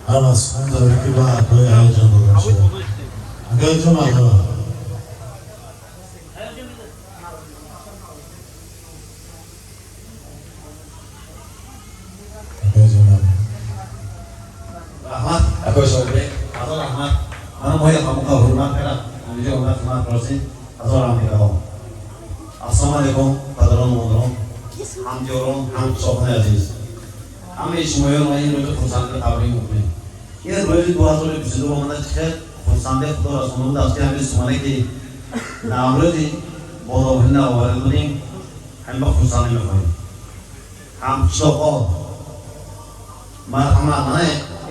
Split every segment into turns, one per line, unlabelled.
Ҳам аз сухан дорем, ки ба акои ҳаяҷон дода шуда. Акои ҷон, марҳабо. Акои ҷон, марҳабо.
Раҳмат, акои Шоҳибек, ҳазор раҳмат. Мана моя ҳамуқа ҳурмат кард, ҳамиҷо омад, хизмат просид. Ҳазор раҳмат калом. Ассалому алайкум, падарону модарон, ҳамдиёрон, ҳамқишлоқони азиз. Ҳамаи шумоён ва ин рӯзи хурсандиро табрик мекунем. Ин рӯзи 2022 омада, чӣ хел хурсандии Худо расонда буд, аз ки ҳамин сумане ки Наврӯзи бодобҳина оварда будем, ҳамин ба хурсандӣ мехоҳем. Ҳамқишлоқо, марҳамат, мана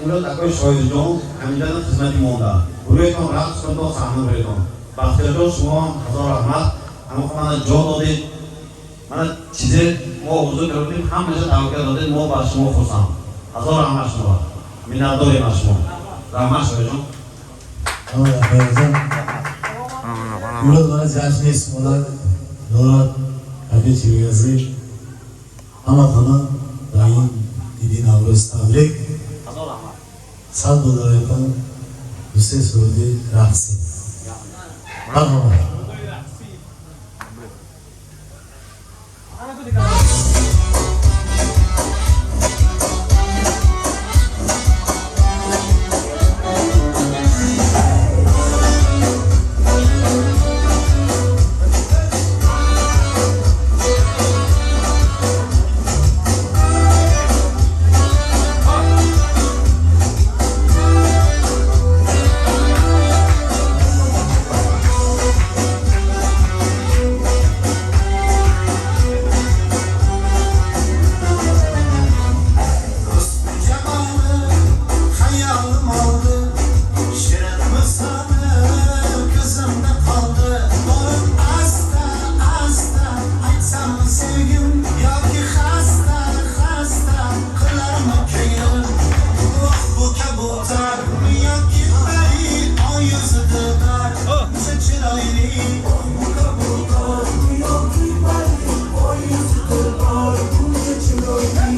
имрӯз акои Шоҳидҷон ҳаминҷо хизмати монда. Гурӯҳетон рақс кунто, саҳна буретон. Бахтиёрҷон, шумо ҳам ҳазор раҳмат, ҳамоқа мана ҷо додед. Мана чизе мо орзу карда будем, ҳамаша таваккал додед, мо ба шумо хурсанд. Ҳазор раҳмат шумо. Миннатдорем аз шумо. Раҳмат, Шоҳидҷон.
Акои ҷон. Имрӯз мана ҷашни сумалак дорад кафе Чиргазӣ. Ҳаматона ба ин иди Наврӯз табрик.
Ҳазор раҳмат.
Сад бодароятон дусе суруди рақсӣ. Марҳамат.
Hayalım aldı, şirin misalı kızımda kaldı. Borib asta asta aytsam sevgim yoki xasta xasta qilarmi ko'nglim? Voh, bu kabutar yoki pari, oy yuzi dilbar, buncha chiroyli. Voh, bu kabutar yoki pari, oy yuzi dilbar, buncha chiroyli.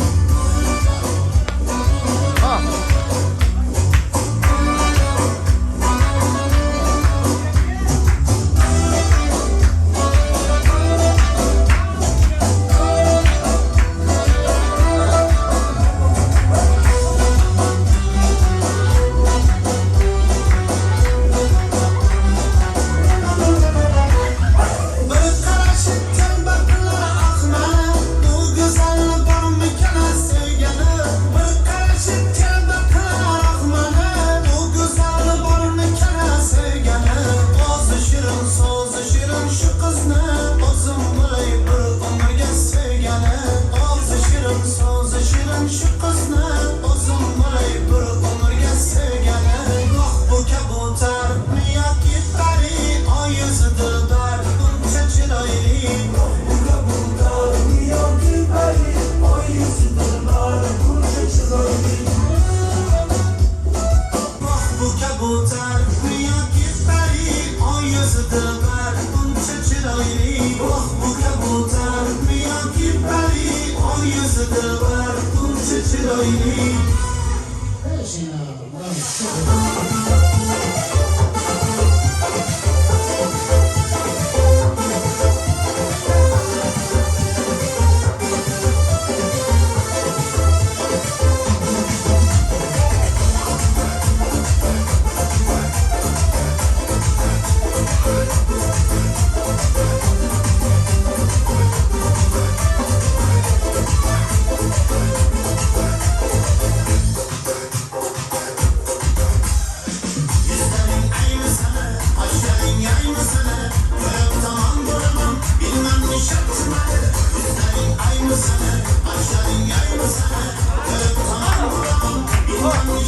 Bir qarashib telba qilar ahmani, bu go'zal bormikan sevgani? Bir qarashib telba qilar ahmani, bu go'zal bormikan sevgani? Ozi shirin, so'zi shirin shu qizni o'zim bo'lay bir umrga sevgani. Ozi shirin, so'zi shirin shu qizni o'zim bo'lay bir umrga sevgani. Voh, bu kabutar yoki pari, oy yuzi dilbar, buncha chiroyli. Voh, bu kabutar yoki pari, oy yuzi dilbar, buncha chiroyli. Voh, bu kabutar yoki pari, oy yuzi dilbar, buncha chiroyli. Voh, bu kabutar yoki pari, oy yuzi dilbar, buncha chiroyli. Yuzlaring aymisini, qoshlaring yaymisini, ko'rib tamom bo'laman, bilmam nishatmadi. Yuzlaring aymisini, qoshlaring yaymisini, ko'rib tamom bo'laman, bilmam.